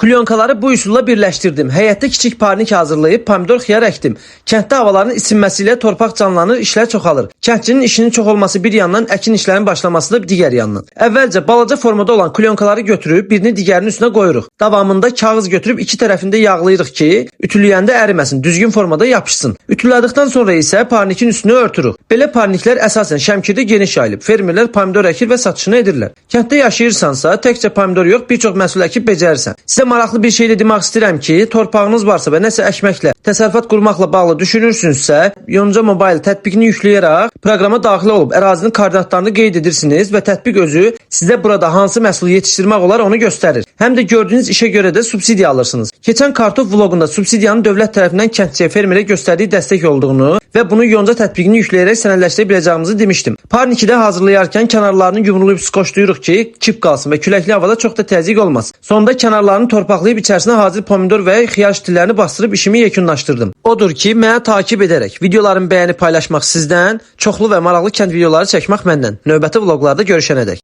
Plyonkaları bu üsulla birləşdirdim. Həyətdə kiçik parnik hazırlayıb pomidor, xiyar əkdim. Kənddə havaların isinməsi ilə torpaq canlanır, işlər çoxalır. Kəndçinin işinin çox olması bir yandan, əkin işlərinin başlaması da digər yandan. Əvvəlcə balaca formada olan plyonkaları götürüb birini digərinin üstünə qoyuruq. Davamında kağız götürüb iki tərəfində yağlayırıq ki, ütüləyəndə əriməsin, düzgün formada yapışsın. Ütülədikdən sonra isə parnikin üstünü örtürük. Belə parniklər əsasən Şəmkirdə geniş yayılıb. Fermerlər pomidor əkir və satışını edirlər. Kənddə yaşayırsansa, təkcə pomidor yox, bir çox məhsul əkib becərirsən. Sizə maraqlı bir şey də demək istəyirəm ki, torpağınız varsa və nəsə əkməklə, təsərrüfat qurmaqla bağlı düşünürsünüzsə, Yonca Mobile tətbiqini yükləyərək proqrama daxil olub ərazinin koordinatlarını qeyd edirsiniz və tətbiq özü sizə burada hansı məhsulu yetişdirmək olar onu göstərir. Həm də gördüyünüz işə görə də subsidiya alırsınız. Keçən kartof vloqunda subsidiyanın dövlət tərəfindən kəndçiyə, fermerə göstərdiyi dəstək olduğunu və bunu Yonca tətbiqini yükləyərək sənədləşdirə biləcəyimizi demişdim. Parniki də hazırlayarkən kənarlarını yumrulayıb skoçlayırıq ki, kip qalsın və küləkli havada çox da təzyiq olmaz. Sonda kənarlarını torpaqlayıb içərisinə hazır pomidor və xiyar şitillərini bastırıb işimi yekunlaşdırdım. Odur ki, məni takip edərək videolarımı bəyənib paylaşmaq sizdən, çoxlu və maraqlı kənd videoları çəkmək məndən. Növbəti vloqlarda görüşənədək.